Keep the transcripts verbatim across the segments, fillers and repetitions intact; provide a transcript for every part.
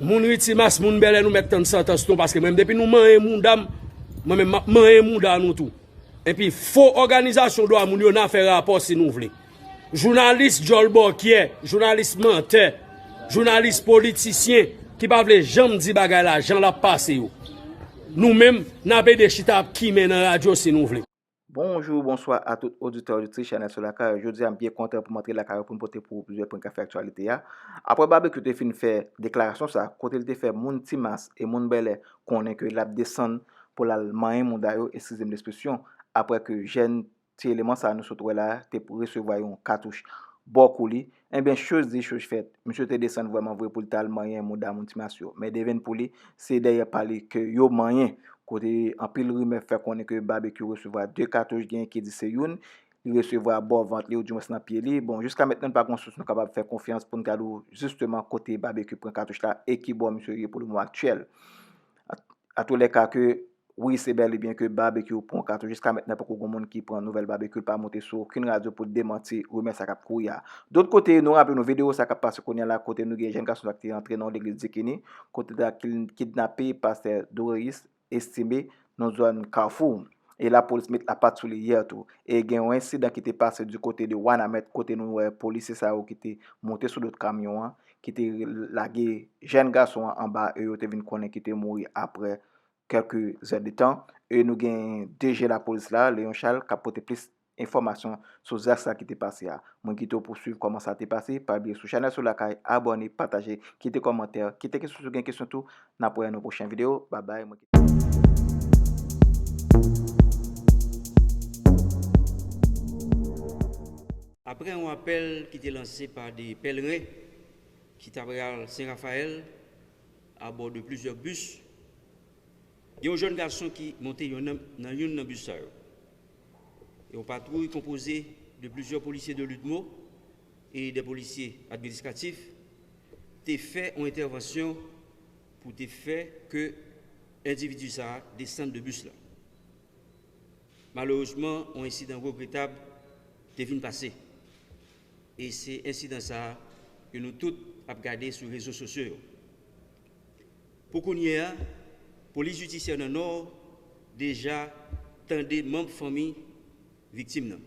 Moun Ritimas, moun Bèlè, nou mèt tann santans nou, paske mwen menm, depi nou manyen mouda m, mwen menm, m ap manyen mouda nou tou. Epi fo òganizasyon dwa moun yo, n a fè rapò si nou vle. Jounalis djòl bòkyè, jounalis mantè, jounalis politisyen ki pa vle janm di bagay la jan l ap pase yo. Nou menm, n ap ede chita ap kimen nan radyo si nou vle. Bonjou, bonswa a tout oditè, oditris Chanèl Sou Lakay. Jodi a, m byen kontan pou m antre lakay ou pou m pote pou ou plizyè pwen k ap fè aktyalite a. Apre Babekyou te fin fè deklarasyon sa, kote l te fè moun Timas e moun Bèlè konnen ke l ap desann pou l al manyen mouda yo, eskize m de ekspresyon, apre ke jèn ti eleman sa a nou sot wè la a te resevwa yon katouch bò kou li, ebyen, choz di, choz fèt. Misye te desann vrèman vre pou l t al manyen mouda moun Timas yo. Men devèn pou li, se dèyè pa li ke yo manyen, kote anpil rimè fè konnen ke Babekyou resevwa de katouch, genyen ki di se youn, li resevwa bò vant li, oudimwens nan pye li. Bon, jiska mentnan, n pa gen yon sous nou kapab fè konfyans pou n ka di w jisteman kote Babekyou pran katouch la e ki bò misye ye pou lemoman aktyèl. Atoulèka ke, wi, se bèl e byen ke Babekyou pran katouch. Jiska mentnan, poko gen moun ki pran nouvèl Babekyou, l pa monte sou okenn radyo pou demanti rimè sa k ap kouri a. Dòt kote, nou raple nou videyo sa k ap pase kounye a la, kote nou gen jèn gason sa ki te antre nan yon legliz Dikini, kote l ta kidnape pastè Doreyis Estimé nan zòn Kafou. E lapolis met lapat sou li yè tou. E gen yon ensidan ki te pase di kote de Wanament, kote nou wè polisye sa yo ki te monte sou dòt kamyon an, ki te lage jèn gason an anba e yo te vin konnen ki te mouri apre kèlke zè de tan. E nou gen D G lapolis la, Léon Charles, k ap pote plis enfòmasyon sou zak sa ki te pase a. Mwen kite w pou swiv kòman sa te pase. Pa bliye sou chanèl Sou Lakay, abòne, pataje, kite kòmantè, kite kesyon si w gen kesyon tou. N ap wè nan pwochen videyo. Babay, mwen kite w. Apre yon apèl ki te lanse pa de pèlren ki ta pral Sen Rafayèl abò de plizyè bis, gen yon jèn gason ki monte youn nan, nan youn nan bis sa yo. Yon patwouy konpoze de plizyè polisye de l'udmo e de polisye administratif te fè yon entèvansyon pou te fè ke endividi sa a desann de bis la. Malerezman, yon ensidan regretab te vin pase. E se ensidan sa a ke nou tout ap gade sou rezo sosyo yo. Pou kounye a, polis jidisyè nan Nò deja tande manm fanmi viktim nan.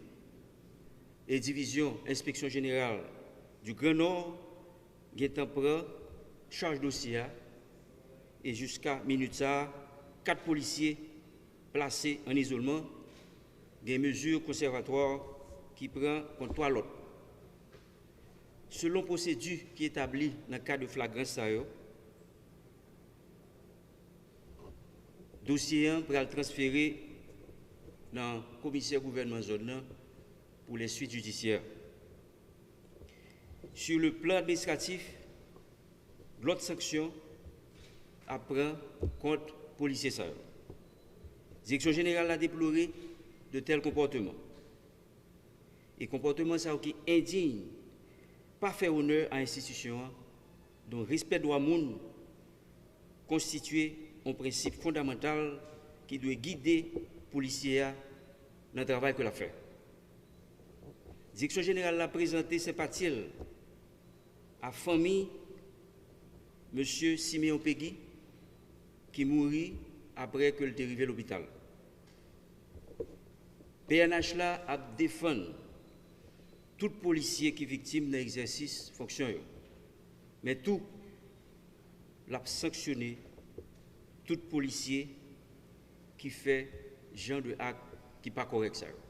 E divizyon enspeksyon jeneral di Gran Nò gentan pran chaj dosye a, e jiska minit sa a, kat polisye plase an izolman, gen mezi konsèvatwa ki pran kont twa lòt. Selon pwosedi ki etabli nan ka de flagrans sa yo, dosye an pral transfere nan komisè gouvènman zòn nan pou les suites judiciaires. Sur le plan administratif, lòt sanksyon ap pran kont polisye sa yo. Direksyon jeneral la deplore de tèl konpòteman. E konpòteman sa yo ki endiy pa fè onè a enstitisyon an, dont respè dwa moun konstitye yon prensip fondamantal ki dwe gide polisye a nan travay ke l ap fè. Direksyon jeneral la prezante senpati l a fanmi mesye Simeon Péguy, ki mouri apre ke l te rive lopital. P N H la ap defann tout polisye ki viktim nan egzèsis fonksyon yo. Men tou, l ap sanksyone tout polisye ki fè jan de ak ki pa kòrèk sa yo.